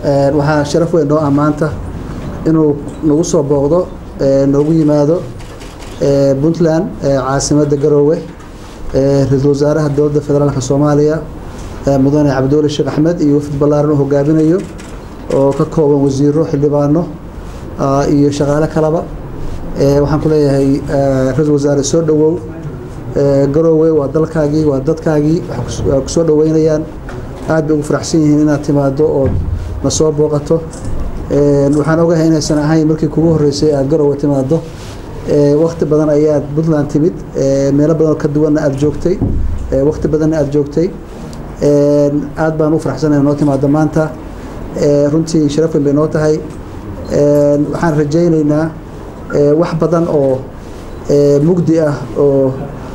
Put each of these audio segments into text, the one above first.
Waxaa sharaf weyn noo ah maanta inuu nagu soo booqdo, noogu yimaado Puntland, caasimadda Garoowe, ra-iisul wasaaraha Dowladda Federaalka Soomaaliya, Mudane Cabdiweli Sheekh Axmed, iyo wafd ballaaran uu hogaaminayo oo ka kooban wasiiro, xildhibaano iyo shaqaale kaleba. Waxaan ku leeyahay, ra-iisul wasaare, soo dhowow. Garoowe waa dalkaagii, waa dadkaagii, waa ku soo dhoweynayaan, aad bay ugu faraxsan yihiin inaad timaado oo na soo booqato. Waxaan ogahay inaysan ahayn markii kugu horreysay aad Garoowe timaado. Wakti badan ayaad Puntland timid, meelo badan oo ka duwanna aad joogtay, wakti badanna aad joogtay. Aad baan u faraxsanahay noo timaado maanta. Runtii sharaf weyn bay noo tahay. Waxaan rajaynaynaa wax badan oo mugdi ah oo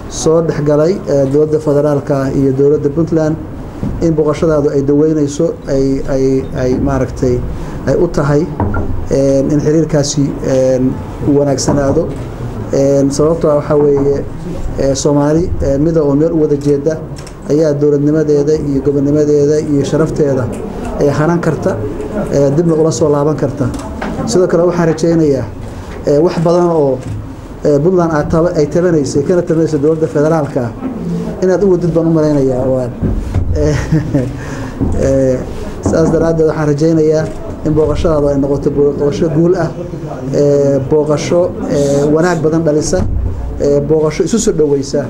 soo dhexgalay dowladda federaalka iyo dowladda Puntland in booqashadaadu ay daweynayso, ay maaragtay ay u tahay in xiriirkaasi wanaagsanaado, sababtoo waxaa weeye Soomaali mida oo meel u wada jeeda ayaa dowladnimadeeda iyo gobonnimadeeda iyo sharafteeda hanan karta, dibna ula soo laaban karta. Sidoo kale waxaan rajaynayaa wax badan oo Puntland ay tabanaysay kana tabanaysay dowladda federaalka inaad u wadid baan u malaynayaa. Waan saas daraaddeed waxaan rajaynayaa in booqashadaadu ay noqoto booqasho guul ah, booqasho wanaag badan dhalisa, booqasho isu soo dhoweysa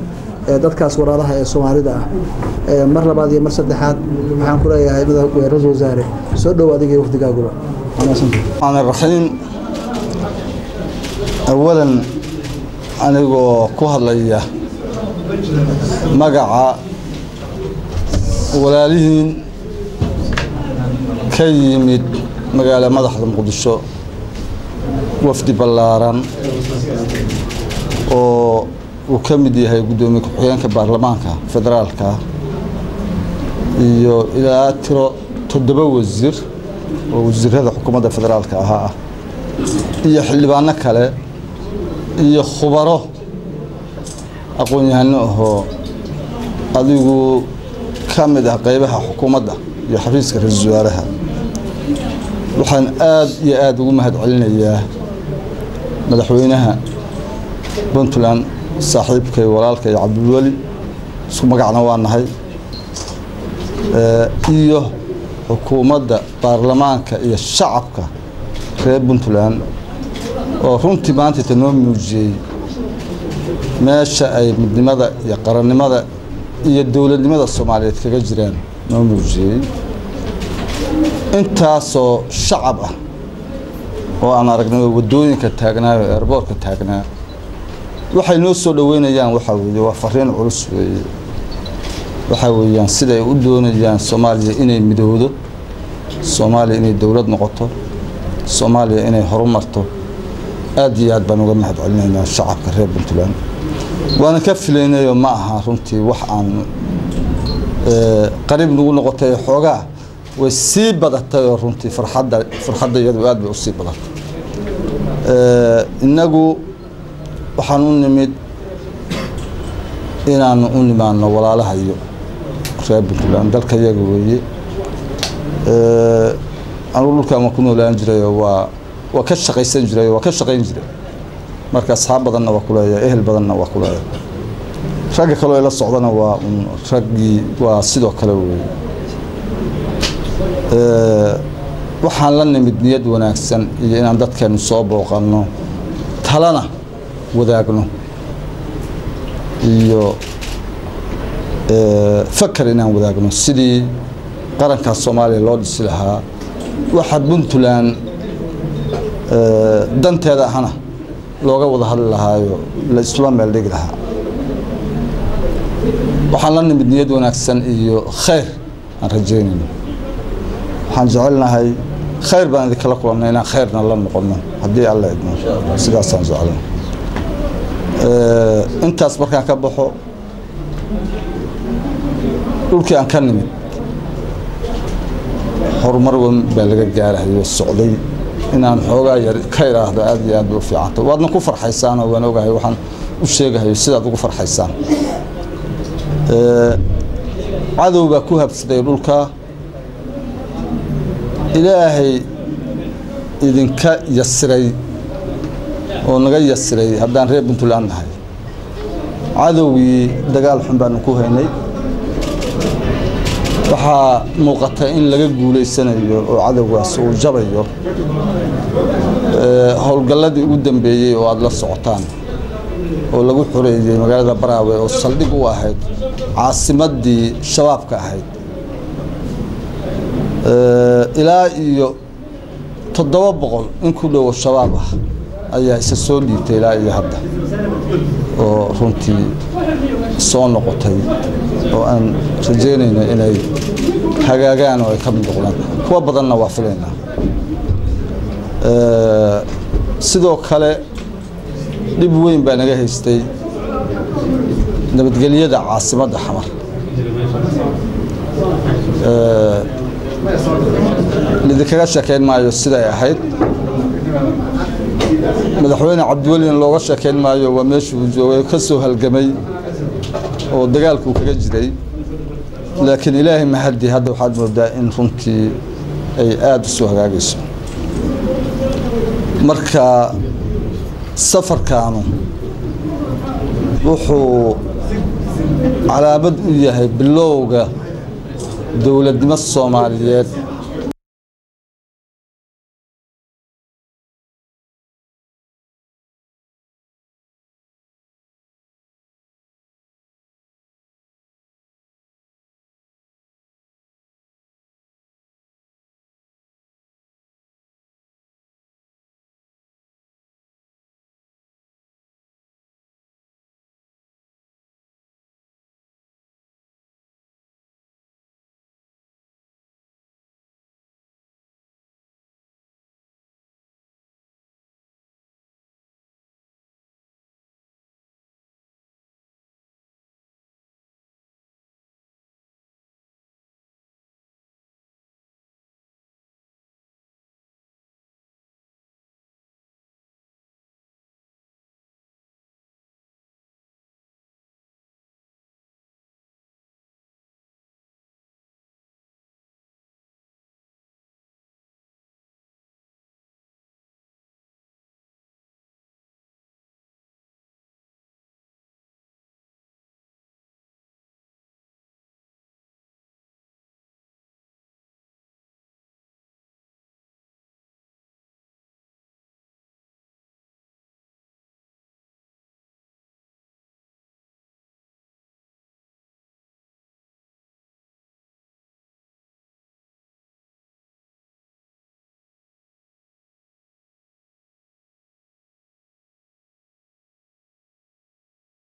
dadkaas walaalaha ee Soomaalida ah. Mar labaad iyo mar saddexaad waxaan ku leeyahay, ra-iisul wasaare, soo dhow adiga iyo wafdigaaguba. الرحمن الرحيم. أولا, anigoo ku hadlaya magaca walaalihiin ka yimid magaala madaxda Muqdisho, wafdi ballaaran oo uu ka mid yahay guddoomiye ku-xigeenka baarlamaanka federaalka iyo ilaa tiro 7 wasiir oo wasiirada xukuumadda federaalka ahaa ah iyo xildhibaano kale iyo khubaro aqoon-yahano ahoo adigu ka mid ah qeybaha xukuumadda iyo xafiiska ra-iisul wasaaraha, waxaan aada iyo aada ugu mahad celinayaa madaxweynaha Puntland, saaxiibkay, walaalkay Cabdiweli, isku magacna waa nahay, iyo xukuumadda, baarlamaanka iyo shacabka reer Puntland oo runtii maanta noo muujiyey meesha ay midnimada iyo qarannimada iyo dowladnimada Soomaaliyeed kaga jiraan noo muujiyey. Intaasoo shacab ah oo aan aragnay oo waddooyinka taagnaa oo airportka taagnaa waxay noo soo dhoweynayaan waxaa weeye waa fariin culus weeye. Waxaa weeyaan siday u doonayaan Soomaaliya inay midowdo, Soomaaliya inay dowlad noqoto, Soomaaliya inay horumarto. Aad iyo aad baan uga mahad celinaynaa shacabka reer Puntland, waana ka filaynayo. Ma aha runtii wax aan qariib nagu noqotay, xoogaa way sii badatay oo runtii farxadda iyadu aad bay usii badatay. Innagu waxaan u nimid inaanu u nimaano walaalaha iyo reer Puntland, dalka iyaga weeye. Anugu dhulkaan waan ku noolaan jirayoo waa ka shaqaysan jiray, waa ka shaqayn jiray. Marka asxaab badanna waa kuleeyahay, ehel badanna waa kuleeyahay. Ragga kaloo ila socdana waa un raggii, waa sidoo kale weeye. Waxaan la nimid niyad wanaagsan iyo inaan dadkeenu soo booqanno, talana wadaagno iyo fakar inaan wadaagno sidii qarankaas Soomaaliya loo dhisi lahaa, waxa Puntland danteeda ahana looga wada hadli lahaayo, la isla meel dhigi lahaa. Waxaan la nimid niyad wanaagsan iyo khayr aan rajaynayno. Waxaan jecelnahay khayr baan idinkala kulannay inaan khayrna la noqonno haddii Alla idmo, sidaasaan jecelnahay. Intaas markaan ka baxo, dhulkii aan ka nimid horumar weyn baa laga gaarahayo socday. Inaan xoogaa yar ka idhaahdo aad iyo aad bay u fiicanta, waadna ku farxaysaanoo waan ogahay waxaan u sheegahayo sidaad ugu farxaysaan. Cadow baa ku habsaday dhulka. Ilaahay idinka yasiray oo naga yasiray haddaan reer Puntland nahay. Cadowgii dagaal xun baanu ku haynay, waxaa muuqata in laga guulaysanayo oo cadowgaas uu jabayo. Howlgalladii ugu dambeeyey oo aada la socotaan oo lagu xoreeyey magaalada Baraawe oo saldhig u ahayd caasimaddii shabaabka ahayd, ilaa iyo 700 in ku dhowo shabaab ah ayaa isa soo dhiibtay ilaa iyo hadda oo runtii soo noqotay, oo aan rajeynayno inay hagaagaan oo ay ka mid noqdaan. Kuwa badanna waa filaynaa. Sidoo kale dhib weyn baa naga haystay nabadgelyada caasimadda Xamar. Lidinkaga sheekeyn maayo siday ahayd, Madaxweyne Cabdiwelina looga sheekeyn maayo, waa meeshuu joogay ka soo halgamay oo dagaalkuu kaga jiray. Laakiin Ilaahay mahaddi, hadda waxaad moodaa in runtii ay aada u soo hagaagayso. Marka safarkaanu wuxuu calaamad u yahay bilowga dowladnimo Soomaaliyeed